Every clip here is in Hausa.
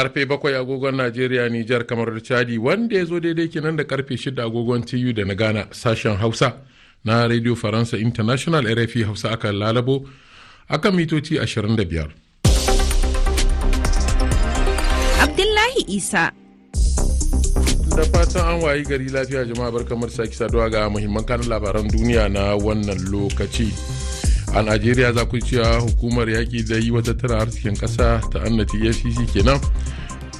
Karfe 7 agogon Najeriya, Nijar, kamar da Chadi, wanda ya zo daidai kenan da karfe 6 agogon TU da na Ghana, sashen Hausa na Radio Faransa International, RFI Hausa, aka lalabo akan mitoci 25. Abdullahi Isa. Da fatan an wayi gari lafiya, jama'a. Barkamar sake saduwa ga muhimman kanun labaran duniya na wannan lokaci. A Najeriya, za ku cewa hukumar yaƙi da yi wa tattalin arzikin ƙasa ta annati, EFCC kenan,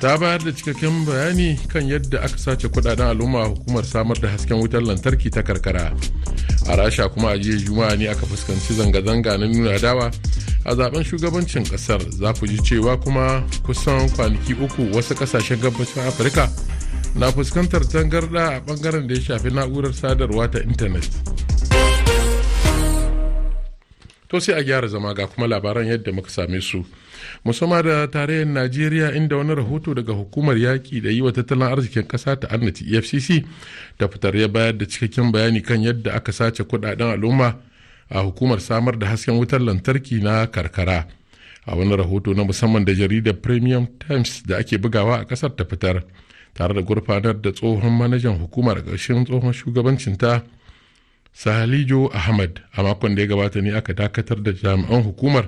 ta bayar da cikakken bayani kan yadda aka sace kudaden al'umma hukumar samar da hasken wutar lantarki ta karkara. A Rasha kuma, a jiya Juma'a ne aka fuskanci zanga-zanga na nuna adawa a zaben shugabancin kasar. Za ku ji cewa kuma kusan kwanaki 3 wasu kasashen gabashin Afirka na fuskantar tangarda a bangaren da ya shafi na'urar sadarwa ta intanet. To, sai a gyara zama, ga kuma labaran yadda muka same su. Musamman da tarayyar Najeriya, inda wani rahoto daga hukumar yaƙi da yi wa tattalin arzikin ƙasa ta annati, EFCC, ta fitar ya bayar da cikakken bayani kan yadda aka sace kudaden al'umma a hukumar samar da hasken wutar lantarki na karkara. A wani rahoto na musamman da jaridar Premium Times da ake bugawa a ƙasar ta fitar, tare da gurfanar da tsohon manajan hukumar a ƙarshen tsohon shugabancinta, Salijo Ahmad, a makon da ya gabata ne aka dakatar da jami'an hukumar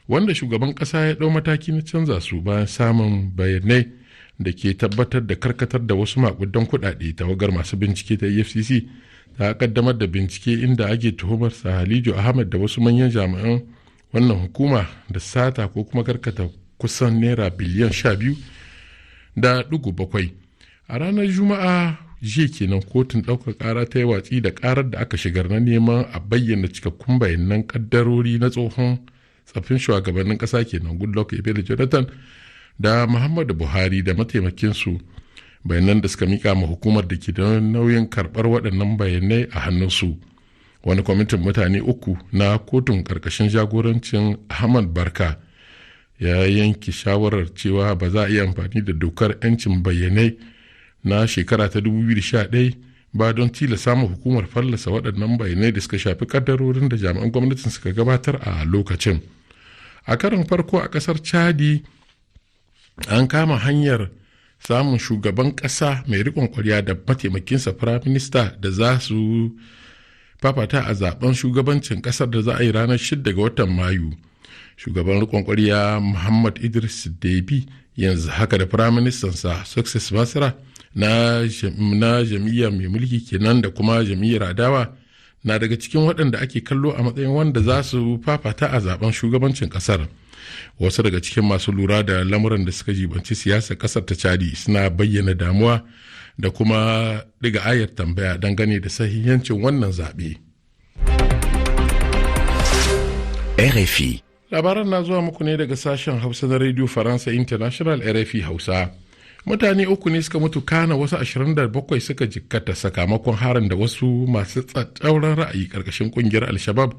wanda shugaban kasa ya ɗau mataki na canza su bayan samun bayanai da ke tabbatar da karkatar da wasu makudan kuɗaɗe. Tawagar masu bincike ta EFCC ta kaddamar da bincike inda ake tuhumar Salijo Ahmad da wasu manyan jami'an wannan hukuma da sata ko kuma karkata kusan naira biliyan 12.7. A ranar Juma'a, jiya kenan, kotun ɗaukar ƙara ta yi watsi da ƙarar da aka shigar na neman a bayyana cikakkun bayanan ƙaddarori na tsohon tsaffin shugabannin ƙasa kenan, Goodluck Ebele Jonathan da Muhammadu Buhari, da mataimakinsu, bayanan da suka mika ma hukumar da ke da nauyin karɓar waɗannan bayanai a hannunsu. Wani kwamitin mutane uku na kotun ƙarƙashin jagorancin Ahmad Barka ya yanke shawarar cewa ba za a iya amfani da dokar 'yancin bayanai na shekara ta 2011 ba don tilasta samun hukumar fallasa waɗannan bayanai da suka shafi kaddarorin da jami'an gwamnatin suka gabatar a lokacin. A karon farko a ƙasar Chadi, an kama hanyar samun shugaban ƙasa mai riƙon ƙwarya da mataimakinsa firayim minista da za su fafata a zaben shugabancin ƙasar da za a yi ranar 6 ga watan Mayu. Shugaban riƙon ƙwarya Muhammad Idris Debi yanzu haka da firaministansa Success Masra na jam'iyyar mai mulki kenan da kuma jam'iyyar adawa na daga cikin waɗanda ake kallo a matsayin wanda za su fafata a zaben shugabancin ƙasar. Wasu daga cikin masu lura da lamuran da suka jibanci siyasar ƙasar ta Chadi suna bayyana damuwa da kuma ɗiga ayar tambaya dangane da sahihancin wannan zaɓe. RFI. Labaran na zuwa muku ne daga sashen Hausa na Radio Faransa International, RFI Hausa. Mutane uku ne suka mutu, kana wasu 27 suka jikkata sakamakon harin da wasu masu tsatsauran ra'ayi karkashin kungiyar Al-Shabab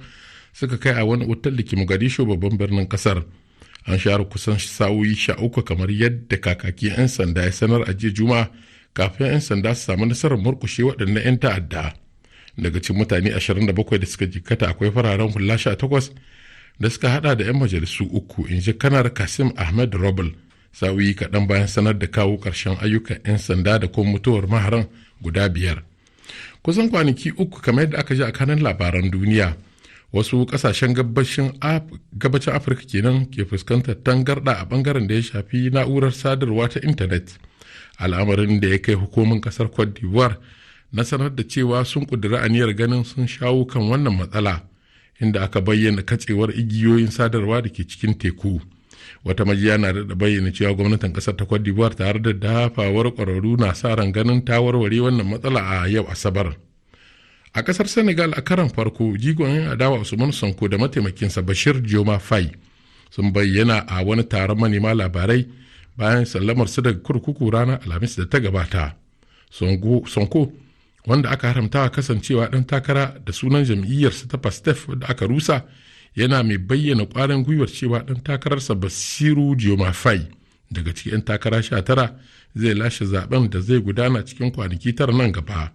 suka kai a wani otal da ke Mogadishu, babban birnin kasar. An share kusan sa'o'i 13, kamar yadda kakaki 'yan sanda ya sanar a jiya Juma'a, kafin 'yan sanda su samu nasarar murkushe waɗannan 'yan ta'adda. Daga cikin mutane 27 da suka jikkata akwai fararen hula 18 da suka hada da 'yan majalisu uku, in ji Kanar Kasim Ahmed Robel, sa'o'i kaɗan bayan sanar da kawo ƙarshen ayyukan 'yan sanda da kuma mutuwar maharan guda biyar. Kusan kwanaki 3, kamar yadda aka ji a kanan labaran duniya, wasu ƙasashen gabashin Afirka kenan ke fuskantar tangarɗa a bangaren da ya shafi na'urar sadarwa ta intanet, al'amarin da ya kai hukumin ƙasar Cote d'Ivoire na sanar da cewa sun ƙudiri aniyar ganin sun shawo kan wannan matsala, inda aka bayyana katsewar igiyoyin sadarwa da ke cikin teku. Wata majiya na da bayyana cewa gwamnatin kasar ta Cote d'Ivoire, tare da dafawar kwararru, na sa ran ganin ta warware wannan matsala a yau Asabar. A kasar Senegal, a karan farko, jigon yan adawa Usman Sanko da mataimakinsa Bashir Joma Fai sun bayyana a wani taron manema labarai bayan sallamar su daga kurkuku ranar Alhamis da ta gabata. Sonko, wanda aka haramta kasancewa dan takara da sunan jam'iyyarsa ta Pastef da aka rusa, yana mai bayyana kwarin gwiwar cewa ɗan takararsa Basiru Diomaye, daga cikin 'yan takara 19, zai lashe zaben da zai gudana cikin kwanaki 9 nan gaba.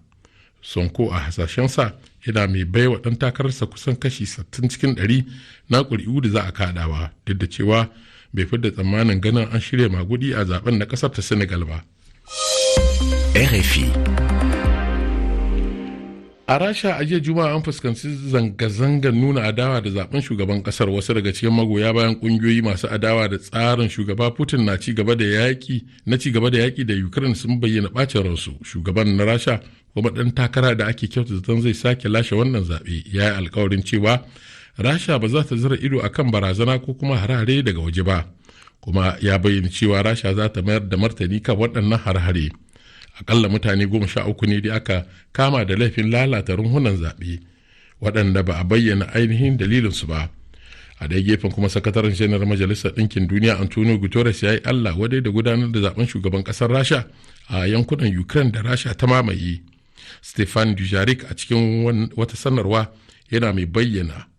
Sonko a hasashensa yana mai baiwa ɗan takararsa kusan kashi 60 cikin 100 na ƙuri'u da za a kaɗawa, duk da cewa Bai fidda tsammanin ganin an shirya magudi a zaben na kasar ta Senegal ba. RFI. A Rasha, a jiya Juma'a an fuskanci zanga-zangar nuna adawa da zaben shugaban kasar. Wasu daga cikin magoya bayan kungiyoyi masu adawa da tsarin shugaba Putin na ci gaba da yaki na ci gaba da yaki da Ukraine sun bayyana bacin ransu. Shugaban na Rasha kuma dan takara da ake kyautata zaton zai sake lashe wannan zaɓe ya yi alkawarin cewa Rasha ba za ta zira ido akan barazana ko kuma harare daga waje ba, kuma ya bayyana cewa Rasha za ta mayar da martani kan waɗannan har-hare. Akalla mutane 13 ne da aka kama da laifin lalata runhunan zaɓe waɗanda ba a bayyana ainihin dalilinsu ba. A ɗaya gefen kuma, sakataren janar Majalisar Ɗinkin Duniya Antonio Guterres ya yi Allah wadai da gudanar da zaben shugaban ƙasar Rasha a yankunan Ukraine da Rasha ta mamaye. Stephane Dujarric, a cikin wata sanarwa, yana mai bayyana